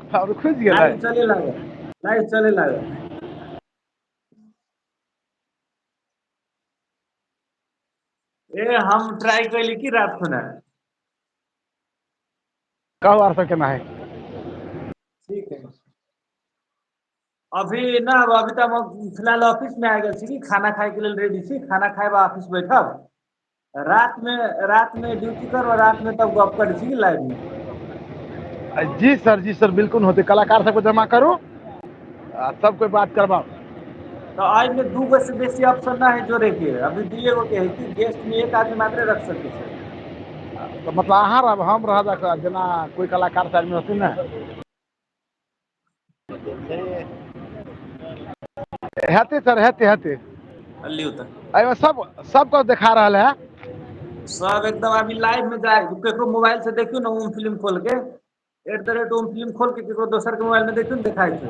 आब खुजि गेलै। लाइव चले लागल, लाइव चले लागल। ए हम ट्राई कैली की रात खुना। कहू आर सब केना है? ठीक है। अभी न अभी तऽ हम फिलहाल ऑफिस मे आ गेल छी, खाना खाय के लेल रेडी छी, खाना खाय बा ऑफिस बैठब। रात मे ड्यूटी करब, रात मे तब गप करै छी लाइव मे। जी सर, जी सर, बिल्कुल होतै। कलाकार सबके जमा करू आ सब कोइ बात करबाउ। तऽ एहिमे दू गो से बेसी ऑप्शन न है जोड़े के, अभी दुइए गो के है कि गेस्ट में एक आदमी मात्र रख सकै छै। तऽ मतलब अहाँ रहब, हम रहब, जेना कोइ कलाकार सब आदमी रहथिन ने। हेतै सर, हेतै हेतै। लियौ तऽ। एहिमे सब सबके देखा रहल है। सब एकदम अभी लाइव में जाय, केकरो मोबाइल से देखियौ ने ओम फिल्म खोल के, at the rate Om film खोल के केकरो दोसर के मोबाइल में देखियौ ने देखाइ छै।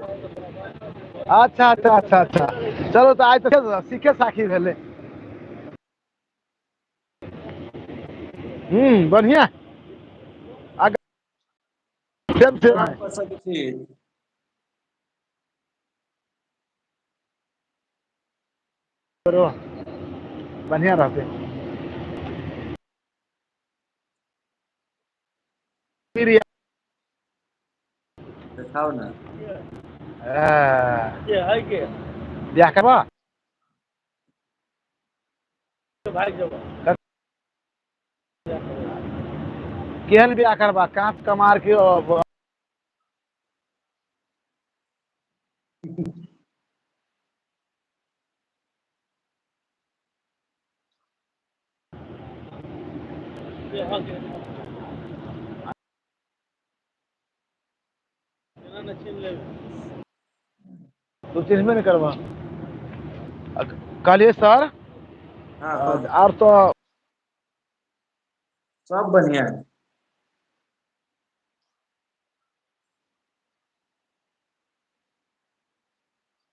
अच्छा अच्छा अच्छा अच्छा, चलू तऽ आइ तऽ सीखे साखी भेलै। बढ़िया। सेम सेम है। कऽ सकै छी। करो, बढ़िया रहतै। फिर देखाउ ने। आ, के है के? बियाह करबा? भागि जेबो। केहन बियाह करबा? काँच कमार के? केना ने चिन्ह लेबै? तू चिन्हबे नहि करबा। कहलियै सर। हँ, कहू। आर तऽ सब बढ़िया है।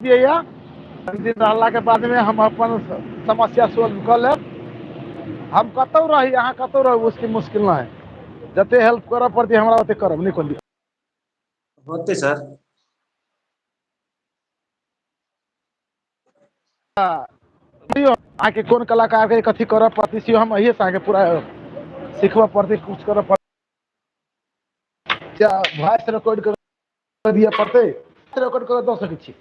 दिया दिन रहलाके बादमे हम अपन समस्या सोल्व कऽ लेब। हम कतहु रही, अहाँ कतहु रहू, उसके मुश्किल नहि है। जते हेल्प करऽ पड़तै हमरा ओते करब, नहि कोनो दिक्कत। होतै सर। अहाँके कोन कलाकारके कथी करऽ पड़तै से हम अहिए से अहाँके पूरा सिखबऽ पड़तै, कुछ करऽ पड़तै, वॉइस रिकॉर्ड कर दिअ पड़तै, रिकॉर्ड कऽ दऽ सकै छी,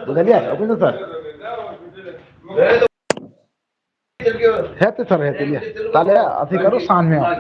बुझलियै उपेन्द्र सर? हेतै सर, हेतै। लिअ ताले अथी करू, साँझमे आउ।